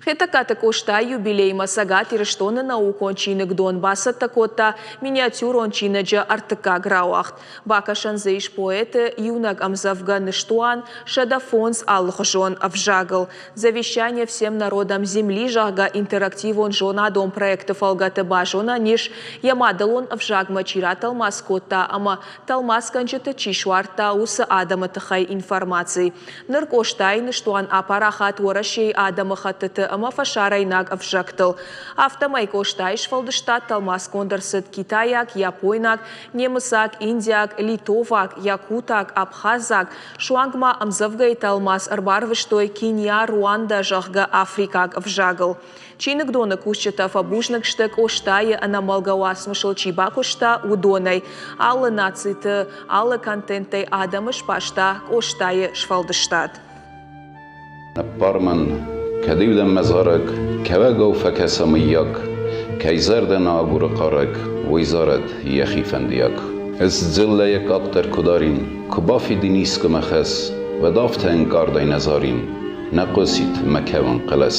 Хетӕгкаты Къостайы юбилеймӕ Цӕгат Ирыстоны наукон чиныгдон бацӕттӕ кодта миниатюрон чиныджы ӕртыккаг рауагъд. Бакӕсӕн дзы ис поэты иунӕг ӕмдзӕвгӕ «Ныстуан» 105 алыхуызон ӕвзагыл. «Завещание всем народам Земли», зӕгъгӕ, интерактивон зонадон проекты фӕлгӕты базонӕн ис, йӕ мадӕлон ӕвзагмӕ чи ратӕлмац кодта ӕмӕ тӕлмацгӕнджыты чи суардта, уыцы адӕмы тыххӕй информаци. Ныр Къостайы ныстуан апарахат Уӕрӕсейы адӕмыхӕттыты ӕмӕ фӕсарӕйнаг ӕвзӕгтыл. Афтӕмӕй Къостайы сфӕлдыстад тӕлмацгонд ӕрцыд китайаг, япойнаг, немыцаг, индиаг, литоваг, якутаг, абхазаг, суанг ма ӕмдзӕвгӕйы тӕлмац ӕрбарвыстой Кения, Руанда, зӕгъгӕ, африкаг ӕвзагыл. Чиныгдоны кусджытӕ фӕбузныг сты Къостайы ӕнӕмӕлгӕ уацмысыл чи бакуыста, уыдонӕй. Алы нациты, алы контенттӕй адӕмы сбаста Къостайы сфӕлдыстад. Ныббар мын, кӕд-иу дӕм мӕ зарӕг Кӕуӕгау фӕкӕса мыййаг, Кӕй зӕрдӕ нӕ агуры хъарӕг, Уый зарӕд йӕхи фӕндиаг. Ӕз дзыллӕйӕ къаддӕр куы дарин, Куы бафидин искуы мӕ хӕс, Уӕд афтӕ ӕнкъардӕй нӕ зарин, Нӕ хъуысид мӕ кӕуын хъӕлӕс.